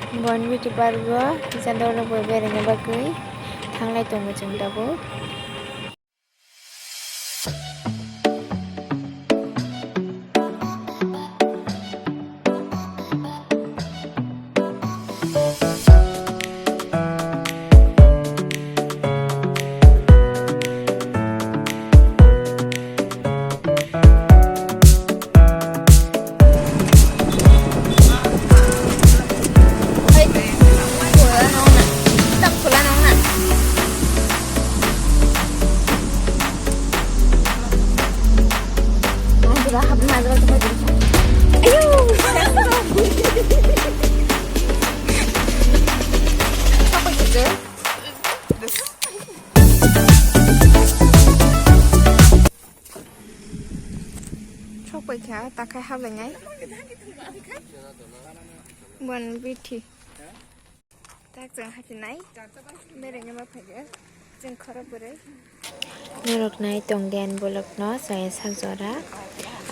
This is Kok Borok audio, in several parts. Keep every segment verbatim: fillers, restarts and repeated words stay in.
Bon Beauty Park o kisa dorok bai beraina bagwi thanglai tongo chwng tabuk. Sok pai kha, ta khai hablainai. Bon Beauty. Tak chwng hachinai. Beraina ma phaiya. Chwng khorok bwrwi. Norok nai tong den bolok no chaya sak jora.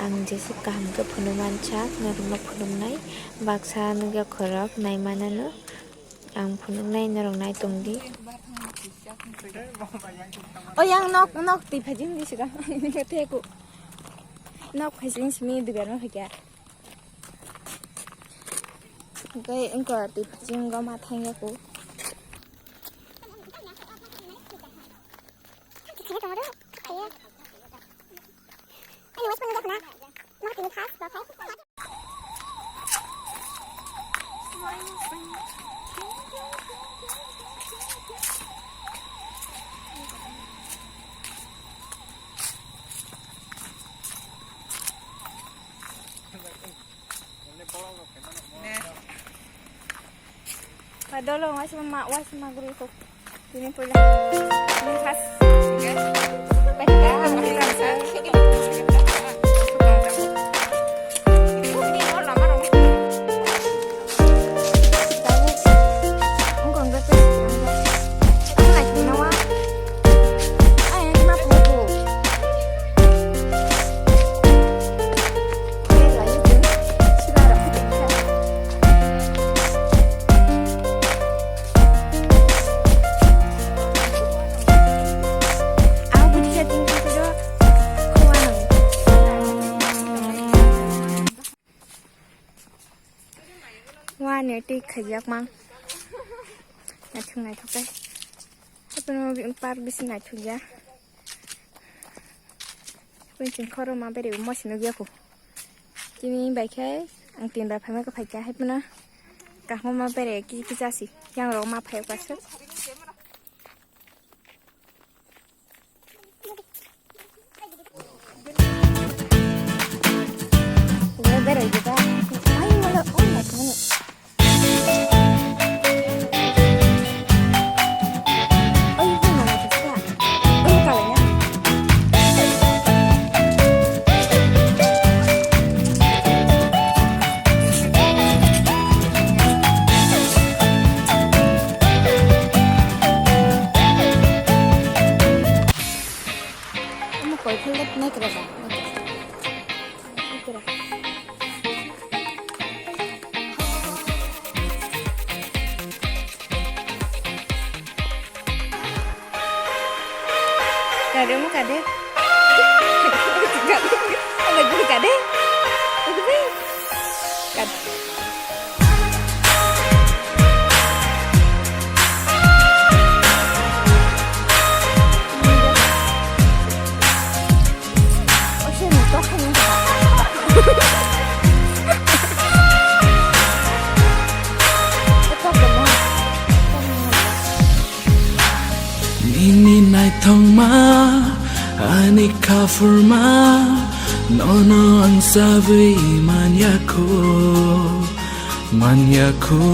Ang jesuk kaham khe phunuk mansak, norok no phunuknai. Baksa nugya khorok nai manano. Ang phunuknai norok nai tong di. O yang nok, nok twi phajing di siga. Teku. Nok phajing simi dugan ma phaiya. Hwnkhe wngkha twi phajingo ma thangya kho. Pai dolo waisa ma, waisa ma guri ko. Tini puila. Tini khas. Wani tik khaijak mang. Naithok naithok khe. Hapono park bisi naithok ya. Hapono chwng khoro ma bere mosi nugya kho. Tini bai khe ang tin bai phaima khe phaikha hapono. Kahmo ma bere ki ki jasi. Yang rok ma phai kaisa. Omo koi philde naikra ba. Naikra. Kade mo kade. Kade. Kade. Kade. Nini naithokma, ani kaphurma, nono ang sabwi manyakho, manyakho,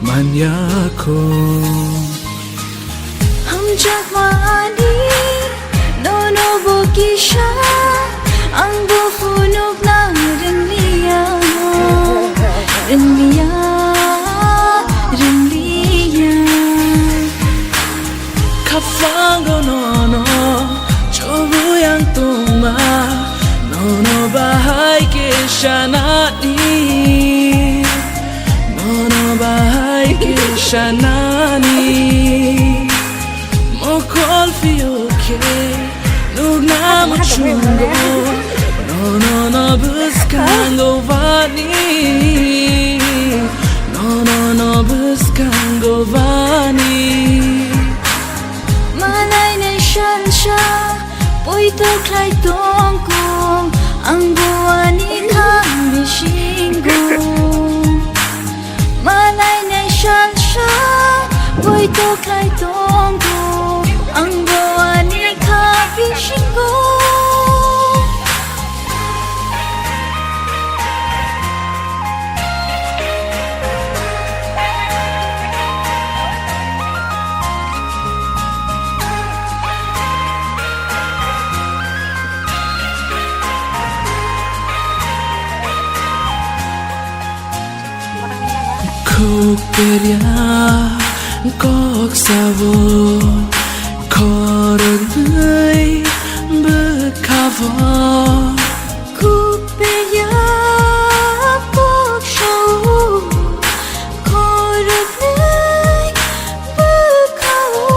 manyakho. Hamjakmani nono bo kisa, ang bo phunukna rwngliya, rwngliya, rwngliya. Khaphango nono chobwi ang tongma, nono bahai khe sanani, nono Chanani mokol phiyokhe nukna muchungo, nono no bwskango bani, nono no bwskango bani. Malainai salsa poito khlai tongkung, ang bo ani kha bisingo. Malainai salsa poito khlai tongkung, ang bo ani kha bisingo. Khuk peria kok sabo, khoroknwi bwkhabo. Khuk peria kok sao, khoroknwi bwkhao.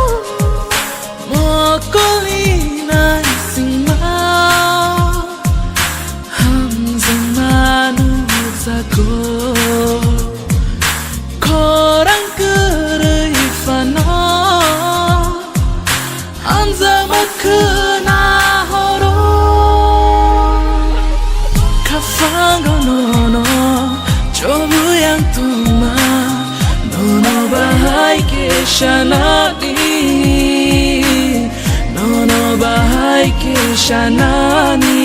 Mokolni naisingma hamjakma nukjago. Khorang kwrwi phano hamjakma khwna horo. Khaphango nono chobwi ang tongma, nono bahai khe sanadi, nono bahai khe sanani.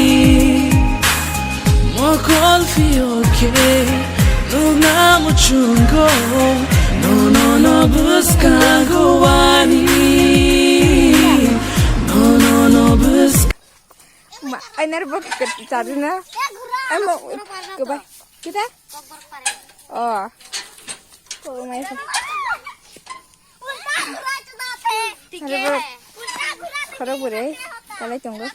Mokol phiyokhe nukna muchungo, nono no bwskango ani, nono no bwskango. Ma, ai nare bo chadina. Ai mo, gobai. Kita? Oh. Ko mai sa. Nare bo. Khorok bwrwi. Kalai tongo.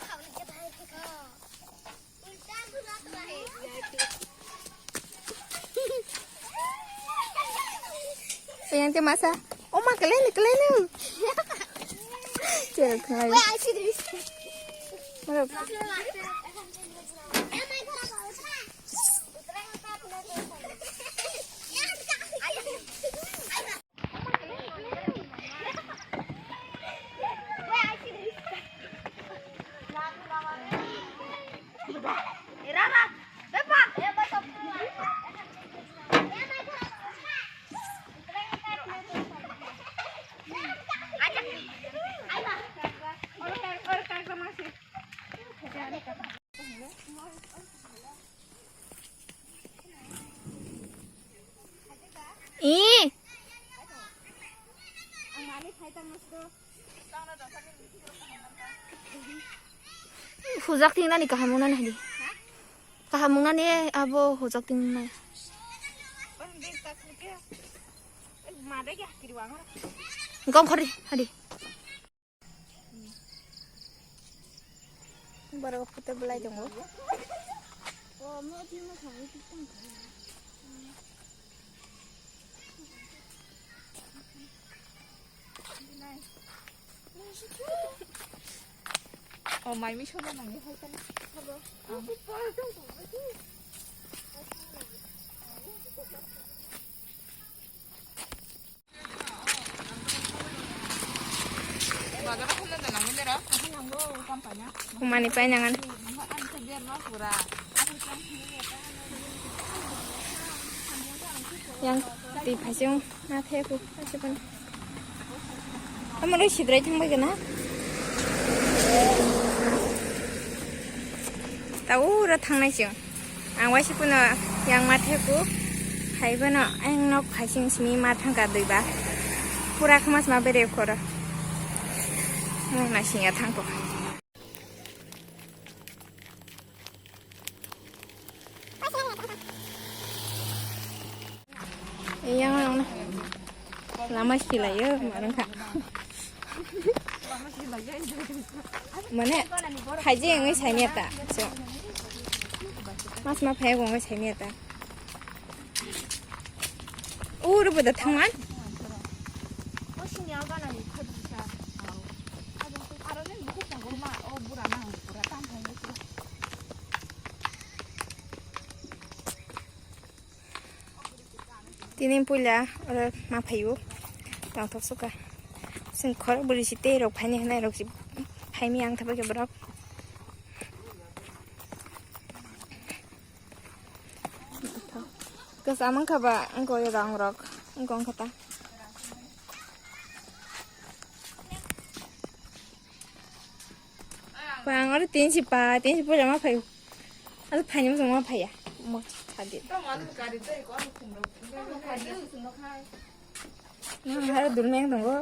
Yang te masa. Oh ma, kelen, kelen. Cerok thangai. Weh, I see this. Marok. Ih. Hujak tingnani kaham wngnani hadi. Kaham wngnani abo hujak tingnai. Gom khori hadi. Borok photo belai tongo. Oh, mai mi sono nang ni hai tani. Humani painangan. Yang twi phaising ma pheku phaising. Amoro sidrai thangbai gana. Tau ura thangnai sing. Ang waisa phano yang ma theku, hai phano ang nok phaising simi ma thangka duiba. Pura khmas ma bere khoro. Mung na sing ya thangko. Yang lama silai ya, marang kak. Mane, haji yang ngai sai miya ta. So. Mas ma phai gong ngai sai miya ta. Ur bo da thangan. Tini puila oro ma phaio. Tongthok suka. Sing khorok bwrwi si tei rok phaini hwnai rok si phaimi ang thabai khe borok. Kwcham wngkha ba wngkha rong rok wngkha wngkha ta. Bang oro tin si pa tin si puila ma phaio. Ado phaini mo ma phaiya. Mo thadi. Nang haro dulmeng tongo.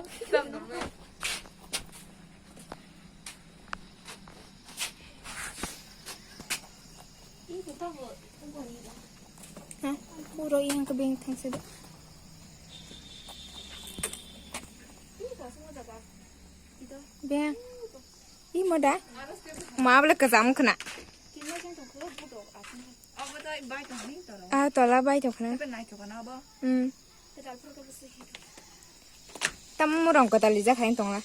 Ha, puro yang kebeng thang sede. Beng. Ih, moda. Ma bole kejam khna. Ah, tola bai to khna. Hmm. Tam murong ko tali ja khain tonga.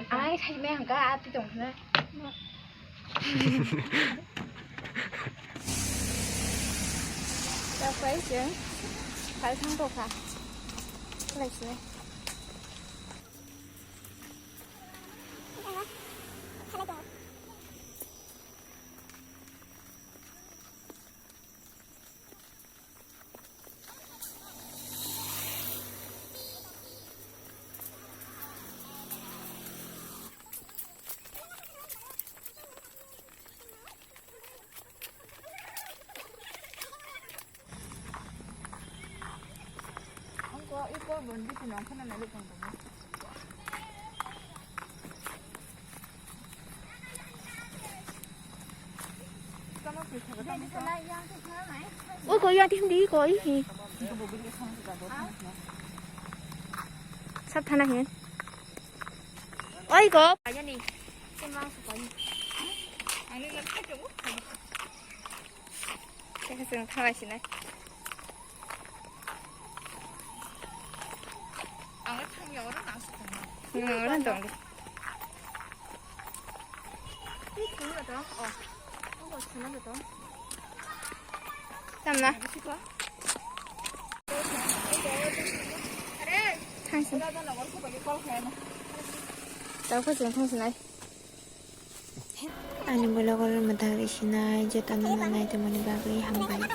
Ai, sai me ang ka ati tong khna. Tapai chwng phal thang tokha. Khlai se. Ui, koi yang tim di koi. Sab thana hin. Oi, ko. Aja ni. Teka sing thalai sinai. Ang thang ya oro nang sukang. Nang oro tong di. Ini thang ya tong. Oh. Oh, thang ya tong. Tamna. Bisi ko. Are. Thang sing. Udah, udah, nomor ko bagi call kaya na. Tau ko sing thang sinai. Ani vlog o mwthang risinai jotono no naitongmani bagwi hambai.